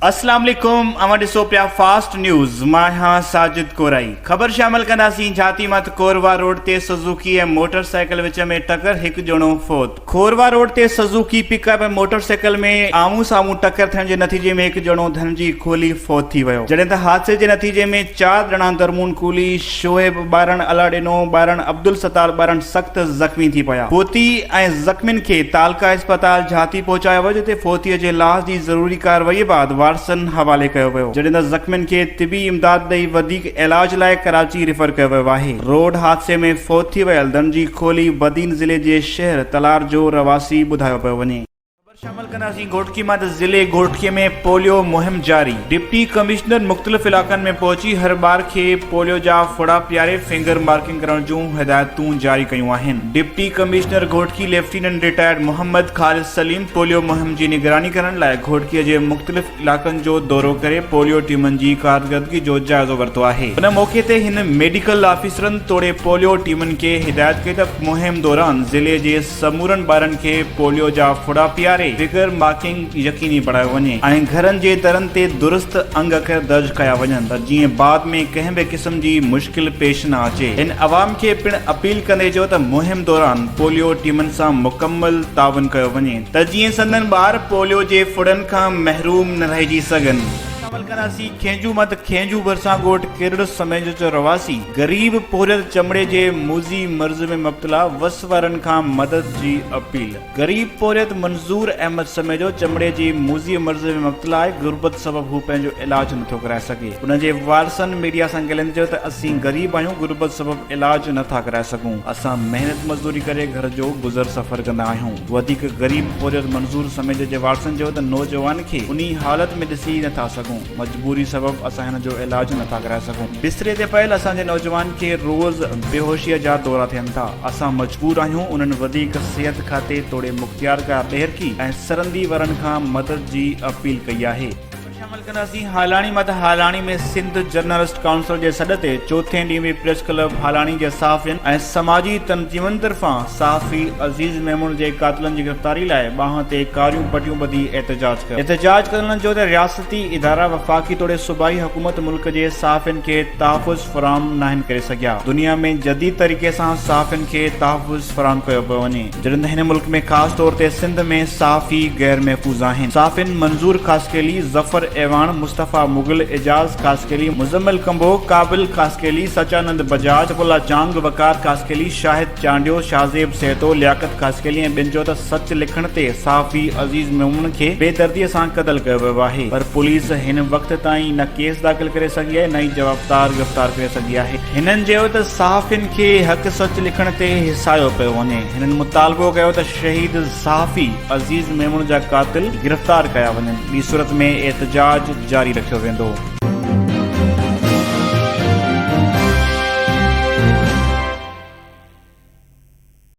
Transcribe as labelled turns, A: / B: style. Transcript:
A: اسلام عليڪم اوهان ڏسو پيا فاسٽ نيوز مان آهيان ساجد ڪورائي خبر شامل ڪنداسين جھاتي مت کوروا روڊ تي سوزوڪي ۽ موٽر سائيڪل وچ ۾ ٽڪر هڪ ڄڻو فوت کوروا روڊ تي Suzuki pick up ۽ motorcycle ۾ آمهون سامهون ٽڪر ٿيڻ جي نتيجي ۾ هڪ ڄڻو ڌنجي کولي فوت ٿي ويو جڏهن ته حادثي جي نتيجي ۾ چار ڄڻا درمون ڪولي شعيب ٻارڻ، الاڏنو ٻارڻ، عبدالستار ٻارڻ سخت زخمي ٿي پيا. فوتي ۽ زخمين کي تعلقه اسپتال جهاتي پهچايو ويو جتي فوتي جي لاش جي ضروري ڪارروائي بعد وارثن حوالي ڪيو ويو جڏهن ته زخمين کي طبي امداد ڏئي وڌيڪ علاج لاء ڪراچي ريفر ڪيو ويو آهي. روڊ حادثي ۾ فوت ٿي ويل دنجي کولي بدين ضلعي جي شهر تلار جو رهواسي ٻڌايو پيو وڃي. خبر شامل ڪنداسين گهوٽڪي مان ته ضلعي گهوٽڪي ۾ پوليو مهم جاري، ڊپٽي ڪمشنر مختلف علائقن ۾ پهچي هر ٻار کي پوليو جا ڦڙا پياري فنگر مارڪنگ ڪرڻ جون هدايتون جاري ڪيون آهن. Deputy commissioner Ghotki lieutenant retired Muhammad Khalid Saleem polio مهم جي نگراني ڪرڻ لاء گهوٽڪي جي مختلف علائقن جو دورو ڪري پوليو ٽيمن جي ڪارڪردگي جو جائزو ورتو آهي. ان موقعي تي هن ميڊيڪل آفيسرن توڙي پوليو ٽيمن کي هدايت ڪئي ته مهم دوران ضلعي جي سمورن ٻارن کي پوليو جا ڦڙا پياري فگر مارڪنگ يقيني بڻايو وڃي ۽ گهرن جي درن تي درست انگ اکر درج ڪيا وڃن ته جيئن بعد ۾ ڪنهن به قسم جي مشڪل پيش نه اچي. هن عوام کي پڻ اپيل ڪندي چيو ته مهم دوران پوليو ٽيمن سان مڪمل تعاون ڪيو وڃي ته جيئن سندن ٻار پوليو جي ڦڙن کان محروم نه رهجي سگهن. شامل ڪنداسين کينجهو مت کينجهو ڀرسان ڳوٺ ڪرڙ سميجو جو رهواسي غريب پورهيت چمڙي جي موذي مرض ۾ مبتلا وس وارن کان مدد جي اپيل. غريب پورهيت منظور احمد سميجو چمڙي جي موذي مرض ۾ مبتلا آهي، غربت سبب هو پنهنجو علاج نٿو ڪرائي سگهي. ان جي وارثن ميڊيا سان ڳالهائيندي چيو ته اسين غريب آهيون، غربت سبب علاج نٿا ڪرائي سگهون، اسان محنت مزدوري ڪري گهر جو گذر سفر ڪندا آهيون. وڌيڪ غريب پورهيت منظور سميجو جي وارثن چيو ته نوجوان کي انهي حالت ۾ ڏسي نٿا سگهون. مجبوري سبب اسان هن جو علاج نٿا ڪرائي سگهون. بستري تي پيل اسان جي نوجوان کي روز بيهوشيء جا دورا ٿين ٿا. اسان مجبور آهيون انهن وڌيڪ صحت کاتي توڙي مختيارڪار ڏهرڪي ۽ سرندي وارن کان مدد جي اپيل ڪئي آهي. شامل ڪنداسين هالاڻي مان ته هالاڻي ۾ سنڌ جرنلسٽ ڪائونسل جي سڏ تي چوٿين ڏينهن به پريس ڪلب هالاڻي جي صحافين ۽ سماجي تنظيمن طرفان صحافي عزيز ميمڻ جي قاتلن جي گرفتاري لاء ٻانهن تي ڪاريون پٽيون ٻڌي احتجاج ڪيو. احتجاج ڪندڙن چيو ته رياستي ادارا وفاقي توڙي صوبائي حڪومت ملڪ جي صحافين کي تحفظ فراهم ناهن ڪري سگهيا، دنيا ۾ جديد طريقي سان صحافين کي تحفظ فراهم ڪيو پيو وڃي، جڏهن ته هن ملڪ ۾ خاص طور تي سنڌ ۾ صحافي غير محفوظ آهن. صحافين منظور خاصخيلي، ظفر اعواڻ، مصطفيٰ مغل، اعجاز خاصخيلي، مزمل ڪمبوه، قابل خاصخيلي، سچانند بجاج، عطف الله چانگ، وقار خاصخيلي، شاهد چانڊيو، شاهزيب سهتو، لياقت خاصخيلي ۽ ٻين چيو ته سچ لکڻ تي صحافي عزيز ميمڻ کي بي دردي سان قتل ڪيو ويو آهي پر پوليس هن وقت تائين نه ڪيس داخل ڪري سگهي آهي نه ئي جوابدار گرفتار ڪري سگهي آهي. هنن چيو ته صحافين کي حق سچ لکڻ تي هيسايو پيو وڃي. هنن مطالبو ڪيو ته شهيد صحافي عزيز ميمڻ جا قاتل گرفتار ڪيا وڃن ٻي صورت ۾ احتجاج جاري رکيو ويندو.